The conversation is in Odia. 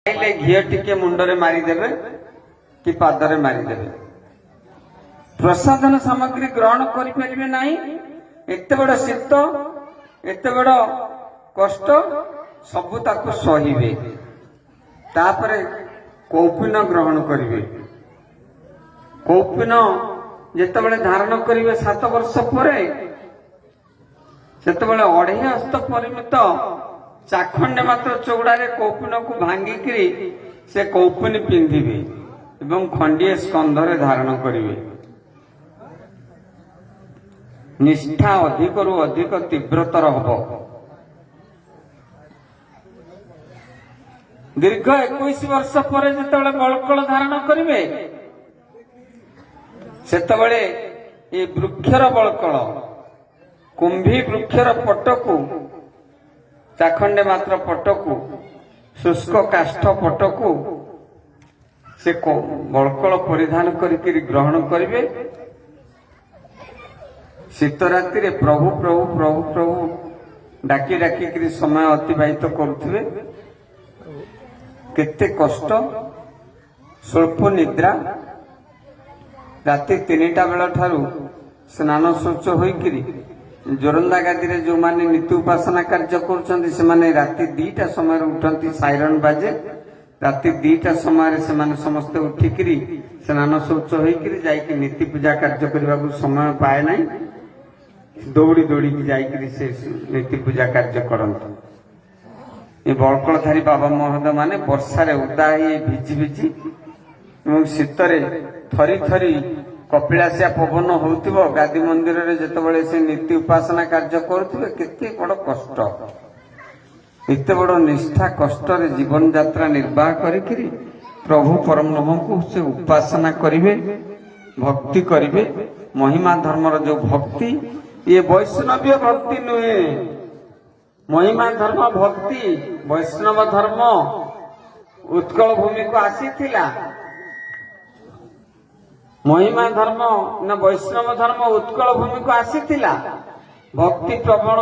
ଖାଇଲେ ଘିଅ ଟିକେ ମୁଣ୍ଡରେ ମାରିଦେବେ କି ପାଦରେ ମାରିଦେବେ। ପ୍ରସାଧନ ସାମଗ୍ରୀ ଗ୍ରହଣ କରିପାରିବେ ନାହିଁ। ଏତେ ବଡ ଶୀତ, ଏତେ ବଡ କଷ୍ଟ, ସବୁ ତାକୁ ସହିବେ। ତାପରେ କୌପୀନ ଗ୍ରହଣ କରିବେ। କୌପୀନ ଯେତେବେଳେ ଧାରଣ କରିବେ 7 ବର୍ଷ ପରେ, ସେତେବେଳେ ଅଢେଇ ହସ୍ତ ପରିମିତ ଚାଖଣ୍ଡେ ମାତ୍ର ଚଉଡ଼ାରେ କୌପୀନକୁ ଭାଙ୍ଗିକିରି ସେ କୌପିନୀ ପିନ୍ଧିବେ ଏବଂ ଖଣ୍ଡିଏ ସ୍କନ୍ଧରେ ଧାରଣ କରିବେ। ନିଷ୍ଠା ଅଧିକରୁ ଅଧିକ ତୀବ୍ରତର ହବ। ଦୀର୍ଘ 21 ବର୍ଷ ପରେ ଯେତେବେଳେ ବଳକଳ ଧାରଣ କରିବେ, ସେତେବେଳେ ଏ ବୃକ୍ଷର ବଳକଳ, କୁମ୍ଭୀ ବୃକ୍ଷର ପଟକୁ, ଚାଖଣ୍ଡେ ମାତ୍ର ପଟକୁ, ଶୁଷ୍କ କାଷ୍ଠ ପଟକୁ ସେ ବଳକଳ ପରିଧାନ କରିକିରି ଗ୍ରହଣ କରିବେ। ଶୀତ ରାତିରେ ପ୍ରଭୁ ପ୍ରଭୁ ପ୍ରଭୁ ପ୍ରଭୁ ଡାକି ଡାକିକିରି ସମୟ ଅତିବାହିତ କରୁଥିବେ। କେତେ କଷ୍ଟ, ସ୍ୱଳ୍ପ ନିଦ୍ରା। ରାତି 3ଟା ବେଳ ଠାରୁ ସ୍ନାନ ଶୌଚ ହୋଇକିରି ଜୋରନ୍ଦା ଗାଦିରେ ଯୋଉମାନେ ନୀତି ଉପାସନା କାର୍ଯ୍ୟ କରୁଛନ୍ତି, ସେମାନେ ରାତି 2ଟା ସମୟରେ ଉଠନ୍ତି। ସାଇରନ ବାଜେ, ରାତି 2ଟା ସମୟରେ ସେମାନେ ସମସ୍ତେ ଉଠିକିରି ସ୍ନାନ ଶୌଚ ହୋଇକିରି ଯାଇକି ନୀତି ପୂଜା କାର୍ଯ୍ୟ କରିବାକୁ ସମୟ ପାଏ ନାହିଁ। ଦୌଡ଼ି ଦୌଡ଼ିକି ଯାଇକିରି ସେ ନୀତି ପୂଜା କାର୍ଯ୍ୟ କରନ୍ତି। ଏ ବଳକଳଧାରୀ ବାବା ମହୋଦୟ ମାନେ ବର୍ଷାରେ ଓଦା ହେଇ ଭିଜି ଭିଜି ଏବଂ ଶୀତରେ ଥରି ଥରି, କପିଳାସିଆ ପବନ ହଉଥିବ, ଗାଦି ମନ୍ଦିରରେ ଯେତେବେଳେ ସେ ନୀତି ଉପାସନା କାର୍ଯ୍ୟ କରୁଥିବେ, କେତେ ବଡ କଷ୍ଟ। ଏତେ ବଡ ନିଷ୍ଠା କଷ୍ଟରେ ଜୀବନ ଯାତ୍ରା ନିର୍ବାହ କରିକିରି ପ୍ରଭୁ ପରମବ୍ରହ୍ମଙ୍କୁ ସେ ଉପାସନା କରିବେ, ଭକ୍ତି କରିବେ। ମହିମା ଧର୍ମର ଯୋଉ ଭକ୍ତି, ଇଏ ବୈଷ୍ଣବୀୟ ଭକ୍ତି ନୁହେଁ। ମହିମା ଧର୍ମ ଭକ୍ତି, ବୈଷ୍ଣବ ଧର୍ମ ଉତ୍କଳ ଭୂମିକୁ ଆସିଥିଲା। ମହିମା ଧର୍ମ ନା ବୈଷ୍ଣବ ଧର୍ମ ଉତ୍କଳ ଭୂମିକୁ ଆସିଥିଲା। ଭକ୍ତି ପ୍ରବଣ